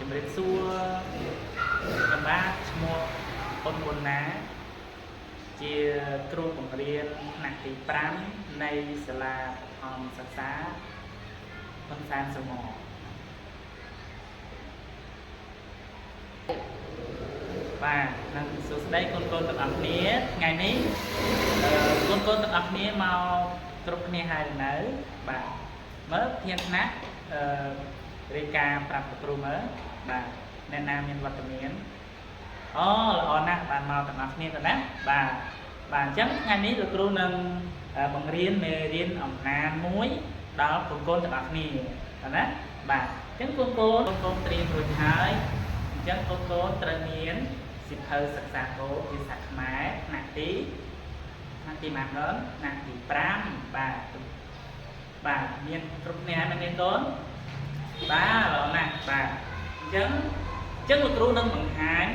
ជំរាបសួរខ្ញុំបាទឈ្មោះអ៊ុនប៊ុនណាជាគ្រូបង្រៀនថ្នាក់ទី5នៃសាលាបឋមសិក្សាហ៊ុនសែនសមរបាទនិងសួស្តីកូនៗទាំងអស់គ្នាថ្ងៃនេះកូនៗទាំងអស់គ្នាមកគ្រប់គ្នាហើយនៅបាទមើលធានថ្នាក់អឺរាយការណ៍ប្រាប់លោកគ្រូមើលបាទអ្នកណាមានវត្តមានអូល្អណាស់បានមកទាំងអស់គ្នាទៅណាបាទបាទអញ្ចឹងថ្ងៃនេះលោកគ្រូនឹងបង្រៀនមេរៀនអំណានមួយដល់កូនៗទាំងអស់គ្នាបាទណាបាទអញ្ចឹងកូនៗត្រៀមរួចហើយអញ្ចឹងកូនៗត្រូវមានសៀវភៅសិក្សាគោលភាសាខ្មែរថ្នាក់ទីប៉ុន្មានដល់ថ្នាក់ទី5បាទបាទមានគ្រប់គ្នាហើយមែនទេកូនបាទល្អណាស់បាទអញ្ចឹងលោកគ្រូនឹងបង្ហាញ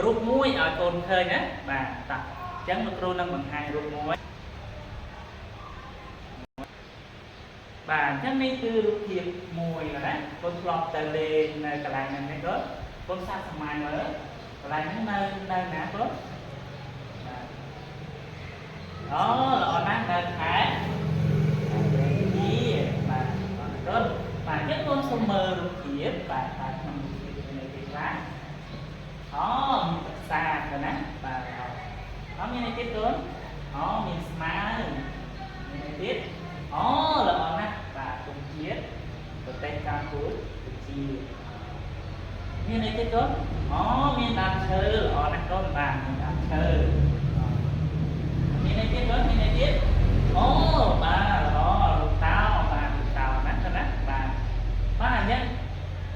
រូបមួយឲ្យកូនឃើញណាបាទតោះអញ្ចឹងលោកគ្រូនឹងបង្ហាញរូបមួយបាទអញ្ចឹងនេះគឺរូបភាពមួយណាកូនធ្លាប់ទៅលេងនៅកន្លែងហ្នឹងទេកូនកូនសាកសម័យមើលកន្លែងហ្នឹងនៅណាកូនបាទអូល្អណាស់នៅខេត្តនេះបាទអរគុណបាទអញ្ចឹងកូនសូមមើលរូបភាពបាទបាទក្នុងរូបភាពមានអីគេខ្លះអូមានទឹកសាបទៅណាបាទអត់មានអីទៀតកូនអូមានស្មៅមានអីទៀតអូល្អណាស់បាទគុំជាតិប្រទេសកម្ពុជាមានអីទៀតកូនអូមានដើមឈើល្អណាស់កូនបាទមានដើមឈើមានអីទៀតកូនមានអីទៀតអូបាទល្អលោកតោបាទលោកតោណាកូនណាបាទបាទអញ្ចឹង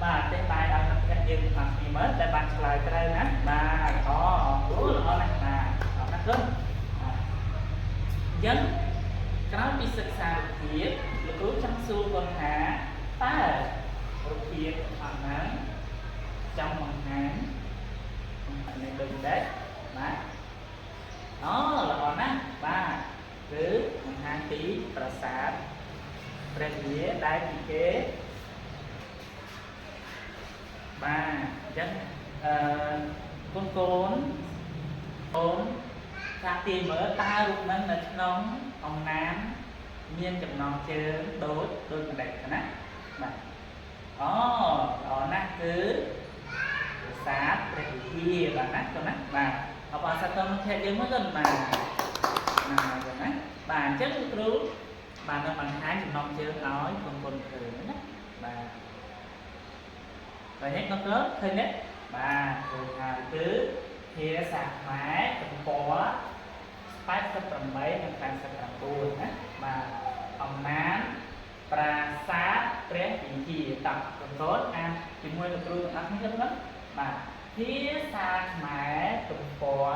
បាទទេបាយដល់មិត្តភក្តិយើងទាំងអស់គ្នាមើលតែបានឆ្លើយត្រូវណាបាទល្អអូល្អណាស់បាទល្អណាស់កូនបាទអញ្ចឹងក្រោយពីសិក្សារូបភាពលោកគ្រូចង់សួរកូនថាតើរូបភាពអស់ហ្នឹងចង់បង្ហាញនេះដូចម្ដេចបាទអូល្អណាស់បាទគឺបង្ហាញពីប្រាសាទព្រះវិហារដែលពីគេបាទអញ្ចឹងអឺកូនកូនកូនសាកទាយមើលតើរូបហ្នឹងនៅក្នុងអំណានមានចំណងជើងដូចម្ដេចណាបាទអូល្អណាស់គឺប្រាសាទព្រះវិហារបាទណាកូនណាបាទអបអរសាទរមិត្តភក្តិយើងមើលកូនបាទណាកូនណាបាទអញ្ចឹងលោកគ្រូបាទនឹងបង្ហាញចំណងជើងឲ្យកូនកូនឃើញណាបាទឃើញទេកូនកូនឃើញទេបាទឃើញហើយគឺភាសាខ្មែរទំព័រ88និង89ណាបាទអំណានប្រាសាទព្រះវិហារតោះកូនកូនអានជាមួយលោកគ្រូទាំងអស់គ្នាទៅបាទភាសាខ្មែរទំព័រ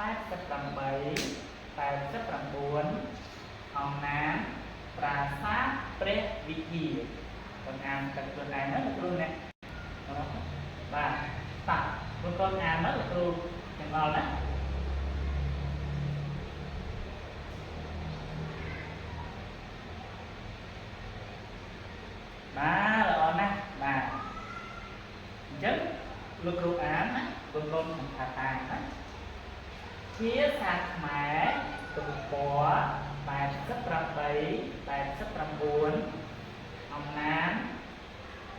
88 89អំណានប្រាសាទព្រះវិហារកូនអានតែខ្លួនឯងណាលោកគ្រូអ្នកបាទតោះកូនកូនអានមកលោកគ្រូទាំងអស់ណាបាទល្អណាស់បាទអញ្ចឹងលោកគ្រូអានណាកូនកូនមិនថាតាមណាភាសាខ្មែរទំព័រ88 89អំណាន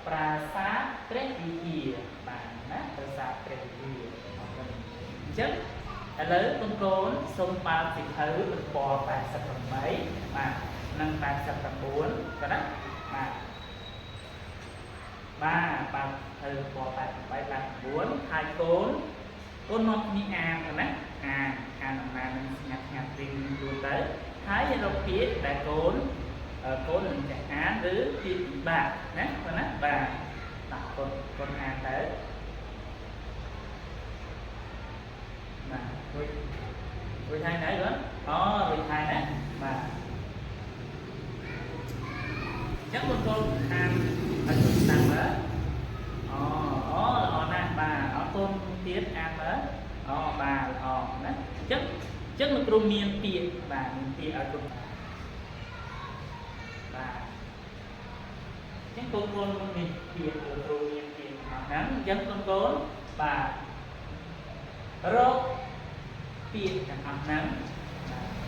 ប្រាសាទព្រះវិហារបាទណាប្រាសាទព្រះវិហារអរគុណអញ្ចឹងឥឡូវកូនកូនសូមបើកសៀវភៅទំព័រ88បាទនិង89ក៏ណាបាទបាទបើកសៀវភៅទំព័រ88 89ហើយកូនកូននាំគ្នាអានទៅណាអានអានអំណាននឹងស្ងាត់ស្ងាត់រៀងខ្លួនទៅហើយរកពាក្យដែលកូនកូននឹងចេះអានឬពាក្យពិបាកណាបងណាបាទតោះកូនកូនអានទៅបាទរួចរួចហើយណាកូនអូរួចហើយណាបាទអញ្ចឹងកូនកូនអានឲ្យកូនស្ដាប់មើលអូអូល្អណាស់បាទអរគុណទៀតអានមើលអូបាទល្អណាអញ្ចឹងលោកគ្រូមានពាក្យបាទមានពាក្យឲ្យកូនបាទអញ្ចឹងកូនកូនមានពាក្យលោកគ្រូមានពា ហ្នឹងអញ្ចឹងកូនកូនបាទរកពាក្យទាំងអស់ហ្នឹង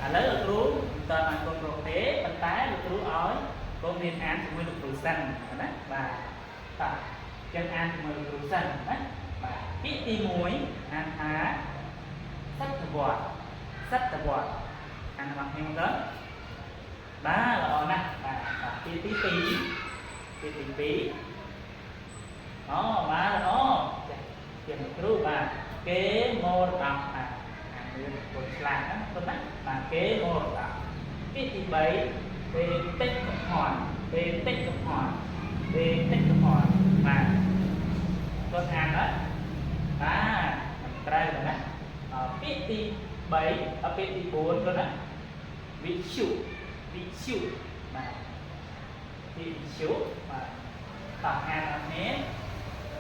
ឥឡូវលោកគ្រូមិនតឲ្យកូនរកទេប៉ុន្តែលោកគ្រូឲ្យកូនរៀនអានជាមួយលោកគ្រូសិនណាបាទតោះចឹងអានជាមួយលោកគ្រូសិនណាបាទពាក្យទី1អានថាសត្វវត្តសត្វវត្តអានរបស់ខ្ញុំទៅបាទល្អណាស់បាទពាក្យទី2ពាក្យទី2អូបាទល្អចាជាលោកគ្រូបាទគេមរតកបាទអានរឿងកូនឆ្លាតណាកូនណាបាទគេមរតកពាក្យទី3បេតិកភណ្ឌបេតិកភណ្ឌបេតិកភណ្ឌបាទកូនអានណាបាទត្រូវណាពាក្យទី3ដល់ពាក្យទី4កូនណាវិទ្យុវិទ្យុបាទវិទ្យុបាទតោះអានអត់នេះ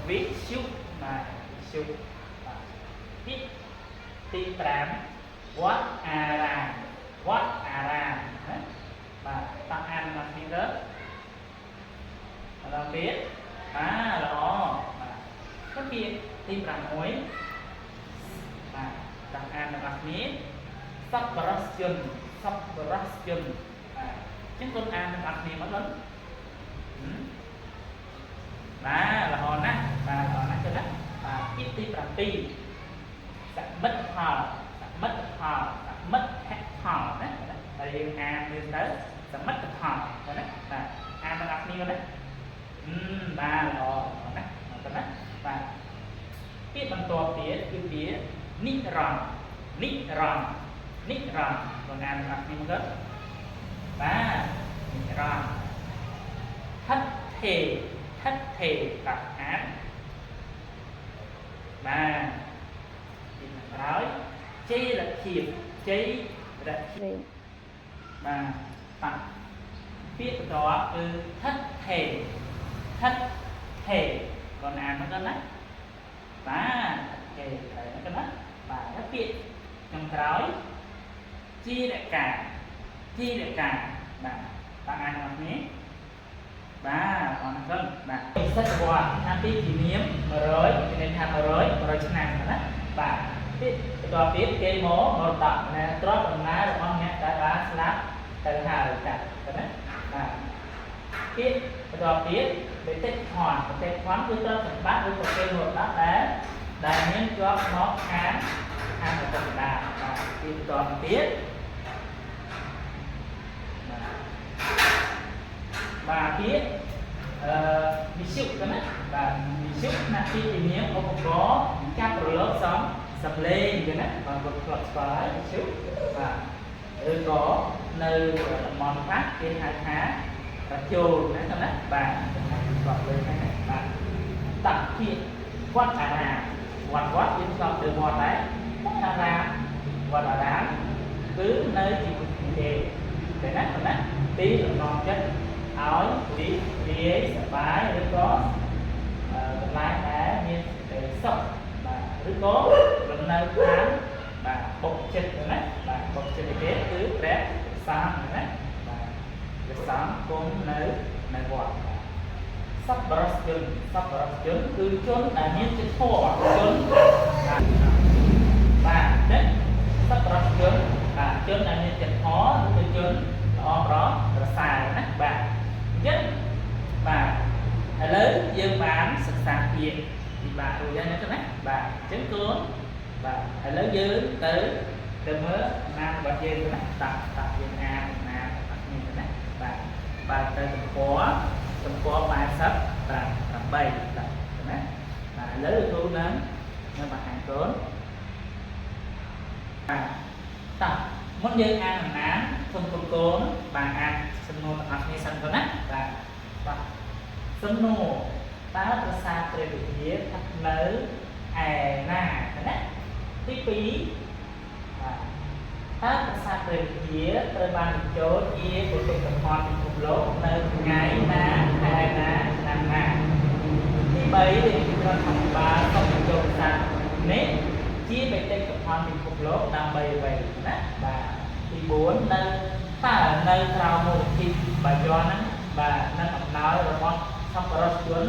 វិទ្យុបាទវិទ្យុបាទពាក្យទី5វត្តអារាមវត្តអារាមណាបាទតោះអានមកនេះទៅដល់ទៀតបាទល្អបាទទៅពាក្យទី6បាទតោះអានទាំងអស់គ្នាសប្បុរសជនសប្បុរសជនបាទអញ្ចឹងកូនអានទាំងអស់គ្នាមកកូនបាទល្អណាស់បាទល្អណាស់ចឹងណាបាទពាក្យទី7សមិទ្ធផលសមិទ្ធផលសមិទ្ធផលណាតែយើងអានមើលទៅសមិទ្ធផលណាបាទអានទាំងអស់គ្នាណាបាទល្អណាស់ណាណាបាទពាក្យបន្ទាប់ទៀតគឺពាក្យនិរន្តរ៍និរន្តរ៍និរន្តរ៍បងអានទាំងអស់គ្នាមកទៅបាទនិរន្តរ៍ថិតថេថិតថេបាទអានបាទទីក្រោយជ័យរភាពជ័យរភាពបាទបាទពាក្យបន្ទាប់គឺថិតថេថិតថេកូនអានមកកូនណាបាទថេត្រូវណាកូនណាបាទហើយពាក្យចុងក្រោយជីរកាជីរកាបាទបាទអានមកនេះបាទអរគុណបាទសិទ្ធវត្តថាពីជានាម100មានន័យថា100 100ឆ្នាំណាបាទពាក្យបន្ទាប់ទៀតគេមករតកណាទ្រព្យដំណើររបស់អ្នកដែលបានស្លាប់ទៅហើយចាណាបាទពាក្យបន្ទាប់ទៀតបេតិកភណ្ឌបេតិកភណ្ឌគឺទ្រព្យសម្បត្តិឬក៏គេមរតកដែលមានជាប់មកខាងខាងឪពុកម្ដាយបាទពាក្យបន្ទាប់ទៀតបាទពាក្យវិទ្យុទៅណាបាទវិទ្យុណាទីជានាមឧបករណ៍ចាប់ប្រឡូកសំសំឡេងទៅណាបាទគាត់ធ្លាប់ស្គាល់ហើយវិទ្យុបាទឬក៏នៅតំបន់ខ្លះគេហៅថារជោលណាទៅណាបាទធ្លាប់លើហ្នឹងណាបាទតពាក្យវត្តអារាមវត្តវត្តយើងធ្លាប់ទៅវត្តដែរវត្តអារាមវត្តអារាមគឺនៅជាមួយគ្នាទេទៅណាទៅណាទីលំនាំចិត្តឲ្យរីករាយសប្បាយឬក៏កន្លែងដែលមានសេចក្តីសុខបាទឬក៏លំនៅឋានបាទបុកចិត្តណាបាទបុកចិត្តគេគឺព្រះសង្ឃណាបាទព្រះសង្ឃគង់នៅនៅវត្តសប្បុរសជនសប្បុរសជនគឺជនដែលមានចិត្តធម៌ជនបាទទេសប្បុរសជនបាទជនដែលមានចិត្តធម៌គឺជនល្អប្រសើរណាបាទអញ្ចឹងបាទឥឡូវយើងបានសិក្សាពាក្យពិបាករួចហើយណាណាបាទអញ្ចឹងកូនបាទឥឡូវយើងទៅទៅមើលណាមរបស់យើងណាតាក់តាក់យើងអានណាមរបស់គ្នាណាបាទបាទទៅទំព័រទំព័រ88បាទណាបាទឥឡូវគ្រូនឹងនឹងបង្ហាញកូនបាទតោះមុនយើងអានអំណានសូមកូនកូនបាទអានសំណួរទាំងអស់គ្នាសិនកូនណាបាទបាទសំណួរតើប្រាសាទព្រះវិហារស្ថិតនៅឯណាណាទី2បាទតើប្រាសាទព្រះវិហារត្រូវបានបញ្ចូលជាបេតិកភណ្ឌពិភពលោកនៅថ្ងៃណាខែណាឆ្នាំណាទី3រាជរដ្ឋាភិបាលក៏បញ្ចូលប្រាសាទនេះជាបេតិកភណ្ឌពិភពលោកដើម្បីអ្វីណាបាទទី4នៅតើនៅក្រៅមូលនិធិបាយ័នហ្នឹងបាទនឹងអំណោយរបស់សប្បុរសជន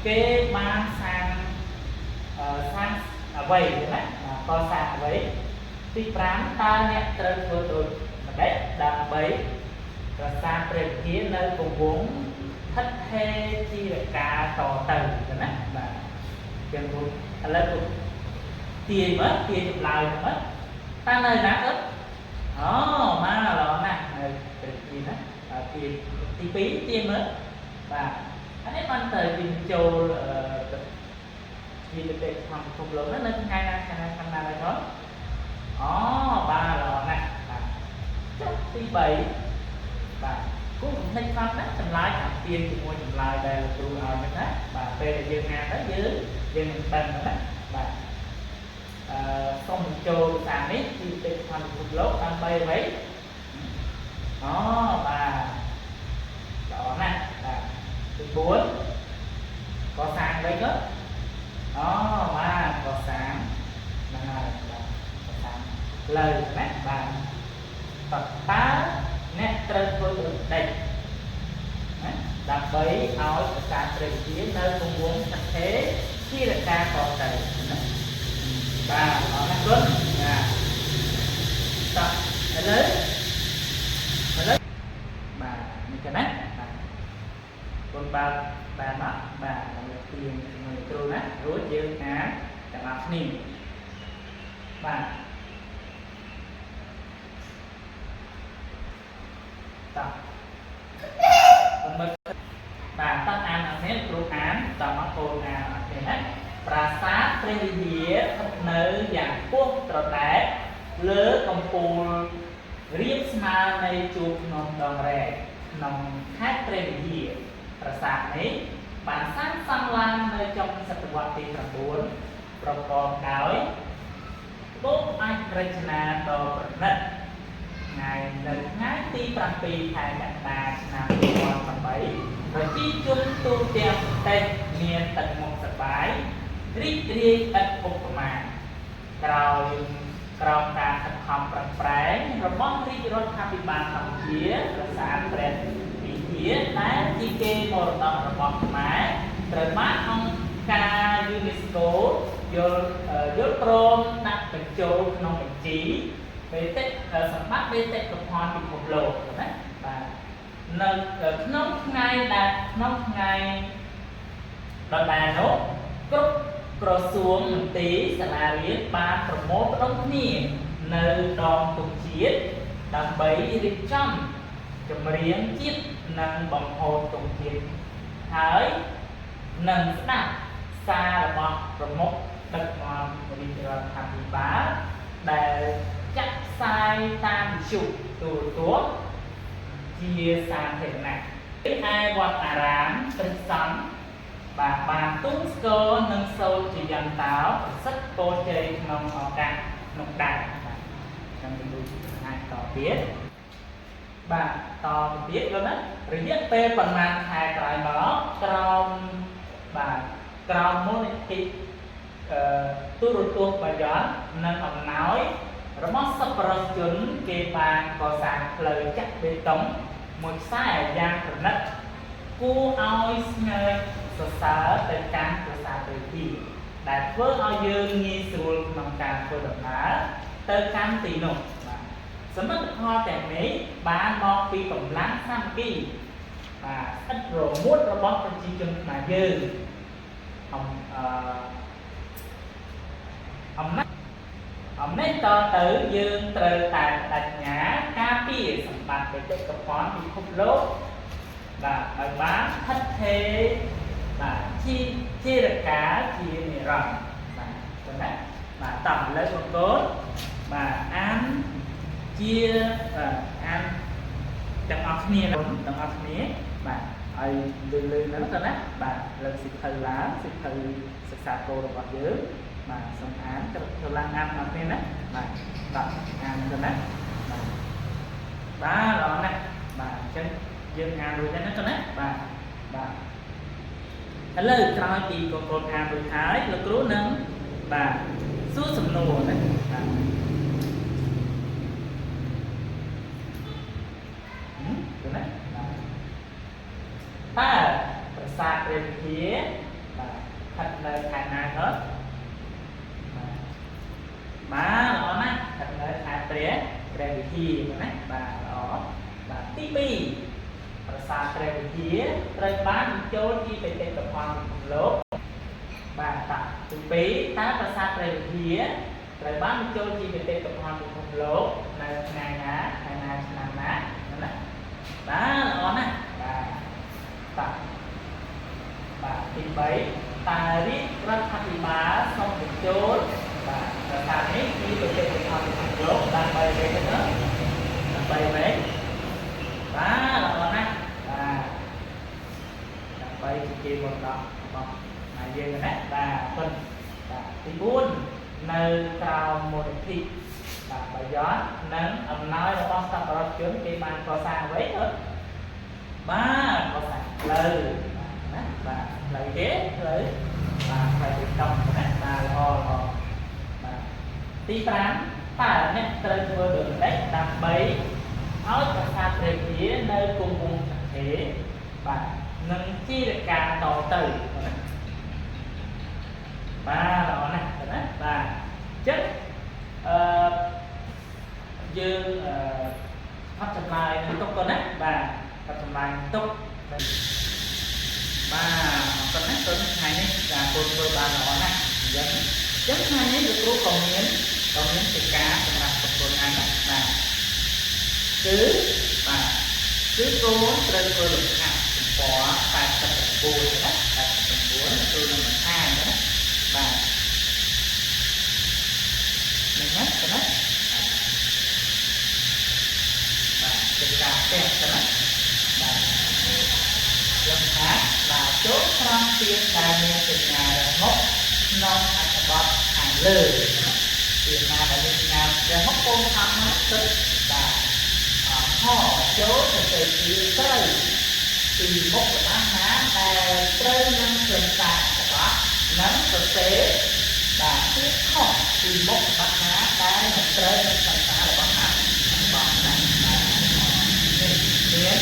គេបានសាងសាងអ្វីណាកសាងអ្វីទី5តើអ្នកត្រូវធ្វើដូចម្ដេចដើម្បីប្រាសាទព្រះវិហារនៅគង្វង់ថិតថេរជីរកាលតទៅណាបាទចឹងឥឡូវទាយមើលទាយចម្លើយមើលតើនៅណាទៅអូមកល្អណាស់នៅព្រះវិហារណាទាយទី2ទាយមើលបាទអានេះបានទៅពីចូលជាប្រទេសក្នុងពិភពលោកនៅថ្ងៃណាថ្ងៃណាខាងណាហើយបងអូបាទល្អណាស់បាទចុះទី3បាទគូកុំភ្លេចផងណាចម្លើយអាទៀនជាមួយចម្លើយដែលលោកគ្រូឲ្យហ្នឹងណាបាទពេលដែលយើងអានទៅយើងយើងនឹងដឹងណាបាទអឺសូមបញ្ចូលភាសានេះគឺប្រទេសក្នុងពិភពលោកដើម្បីអ្វីអូបាទល្អណាស់បាទទី4កសាងអ្វីក៏អូបាទកសាងហ្នឹងហើយបាទកសាងផ្លូវណាបាទតើអ្នកត្រូវធ្វើដូចម្ដេចណាដើម្បីឲ្យប្រាសាទព្រះវិហារនៅគង្វង់សថេជារកាតទៅណាបាទអរគុណណាតោះឥឡូវឥឡូវបាទនេះចឹងណាបាទគុណបើបានមកបាទលើទៀងជាមួយគ្រូណារួចយើងអានទាំងអស់គ្នាបាទតោះគុណមើលបាទតោះអានអត់នេះគ្រូអានតមកកូនអានអត់ទេណាប្រាសាទព្រះវិហារស្ថិតនៅយ៉ាងខ្ពស់ត្រដែតលើកំពូលរាបស្មើនៃជួរភ្នំដងរែកក្នុងខេត្តព្រះវិហារប្រាសាទនេះបានសាងសង់ឡើងនៅចុងសតវត្សទី9ប្រកបដោយក្បូរអាចរចនាដ៏ប្រណិតថ្ងៃនៅថ្ងៃទី7ខែកក្កដាឆ្នាំ2008ប្រជាជនទូទាំងប្រទេសមានទឹកមុខសប្បាយរីករាយឥតឧបមាក្រោយក្រោមការខិតខំប្រឹងប្រែងរបស់រាជរដ្ឋាភិបាលកម្ពុជាប្រាសាទព្រះវិហារដែលជាកេរមរតករបស់ខ្មែរត្រូវបានអង្គការ UNESCO យល់យល់ព្រមដាក់បញ្ចូលក្នុងបញ្ជីបេតិកសម្បត្តិបេតិកភណ្ឌពិភពលោកណាបាទនៅក្នុងថ្ងៃដែលក្នុងថ្ងៃដដែលនោះគ្រប់ក្រសួងមន្ទីរសាលារៀនបានប្រមូលផ្ដុំគ្នានៅដងទង់ជាតិដើម្បីរៀបចំចម្រៀងជាតិនិងបង្ហូតទង់ជាតិហើយនឹងស្ដាប់សាររបស់ប្រមុខដឹកនាំរាជរដ្ឋាភិបាលដែលចាក់ផ្សាយតាមវិទ្យុទូរទស្សន៍ជាសាធារណៈឯវត្តអារាមព្រះសង្ឃបាទបានទូងស្គរនិងសូត្រជាយន្តោប្រសិទ្ធពរជ័យក្នុងឱកាសនោះដែរបាទចាំទៅអាចតទៀតបាទតទៅទៀតយល់ណារយៈពេលប្រមាណខែក្រោយមកក្រោមបាទក្រោមមូលនិធិអឺទូរទស្សន៍បាយ័ននិងអំណោយរបស់សប្បុរសជនគេបានកសាងផ្លូវចាក់បេតុងមួយខ្សែយ៉ាងប្រណិតគួរឲ្យស្ងើចសរសើរទៅកាន់ប្រាសាទព្រះវិហារដែលធ្វើឲ្យយើងងាយស្រួលក្នុងការធ្វើដំណើរទៅកាន់ទីនោះបាទសមិទ្ធផលទាំងនេះបានមកពីកម្លាំងសាមគ្គីបាទស្អិតរមួតរបស់ប្រជាជនខ្មែរយើងអំអឺអំណាចអំនេះតទៅយើងត្រូវតែបដិញ្ញាការពារសម្បត្តិបេតិកភណ្ឌពិភពលោកបាទឲ្យបានថិតថេរបាទជាជារកាជានិរន្តរ៍បាទចឹងណាបាទតោះឥឡូវបងប្អូនបាទអានជាបាទអានទាំងអស់គ្នាទាំងអស់គ្នាបាទឲ្យលឺលឺហ្នឹងទៅណាបាទលើកសិភៅឡើងសិភៅសិក្សាគោលរបស់យើងបាទសូមអានទៅឡើងអានទាំងអស់គ្នាណាបាទបាទអានទៅណាបាទបាទល្អណាស់បាទអញ្ចឹងយើងអានរួចហើយណាទៅណាបាទបាទឥឡូវក្រោយពីកូនកូនអានរួចហើយលោកគ្រូនឹងបាទសួរសំណួរណាបាទទៅណាបាទតើប្រាសាទព្រះវិហារបាទ ខេត្តណាកូនបាទល្អណាស់ស្ថិតនៅខេត្តព្រះវិហារណាបាទល្អបាទទី2ប្រាសាទព្រះវិហារត្រូវបានបញ្ចូលជាបេតិកភណ្ឌពិភពលោកបាទតាទី2តើប្រាសាទព្រះវិហារត្រូវបានបញ្ចូលជាបេតិកភណ្ឌពិភពលោកនៅថ្ងៃណាថ្ងៃណាឆ្នាំណាណាបាទល្អណាស់បាទតាបាទទី3តើរាជរដ្ឋាភិបាលសូមបញ្ចូលបាទប្រាសាទនេះជាបេតិកភណ្ឌពិភពលោកដើម្បីអ្វីទៅដើម្បីអ្វីបាទល្អណាស់បាទដើម្បីជាមរតករបស់មកយើងណាបាទអរគុណបាទទី4នៅក្រោមមូលនិធិបាទបាយ័ននិងអំណោយរបស់សប្បុរសជនគេបានកសាងអ្វីទៅបាទកសាងផ្លូវណាបាទផ្លូវគេផ្លូវបាទផ្លូវទីតុងណាបាទល្អល្អបាទទី5តើអ្នកត្រូវធ្វើដូចម្តេចដើម្បីឲ្យប្រាសាទព្រះវិហារនៅគង់វង្សថេរបាទនឹងជីរកាលតទៅណាបាទល្អណាស់ណាបាទអញ្ចឹងអឺយើងអឺផាត់ចម្លើយនឹងទុកកូនណាបាទផាត់ចម្លើយនឹងទុកបាទអរគុណណាកូនថ្ងៃនេះការកូនធ្វើបានល្អណាស់អញ្ចឹងថ្ងៃនេះលោកគ្រូក៏មានកិច្ចការសម្រាប់កូនខ្លួនឯងណាបាទគឺបាទគឺកូនត្រូវធ្វើលំហាត់ទំព័រ89ណា89គ្រូនឹងបង្ហាញណាបាទនឹងណាណាបាទកិច្ចការផ្ទះណាបាទលំហាត់បាទចូលត្រង់ពាក្យដែលមានសញ្ញារមុខក្នុងអត្ថបទខាងលើពាក្យណាដែលមានសញ្ញារមុខកូនខំមកទឹកបាទអខចូលទៅទៅជាត្រូវពីមុខរបស់ណាដែលត្រូវនឹងខ្លឹមសារអត្ថបទនិងសរសេរបាទពាក្យខុសពីមុខរបស់ណាដែលមិនត្រូវនឹងខ្លឹមសាររបស់អត្ថបទណាបាទនេះមាន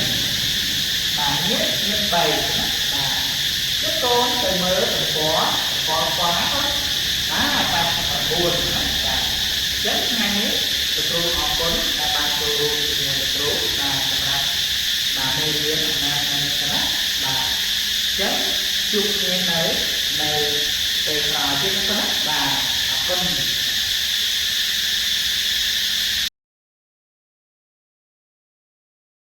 បាទមានមាន3ណាបាទជិះកូនទៅមើលទំព័រទំព័រប៉ុណ្ណាកូនបាទ89ណាបាទអញ្ចឹងថ្ងៃនេះលោកគ្រូអរគុណដែលបានចូលរួមជាមួយលោកគ្រូបាទសម្រាប់បាទមេរៀនអំណាចថ្ងៃនេះណាបាទអញ្ចឹងជួបគ្នានៅពេលក្រោយទៀតណាបាទអរគុណ។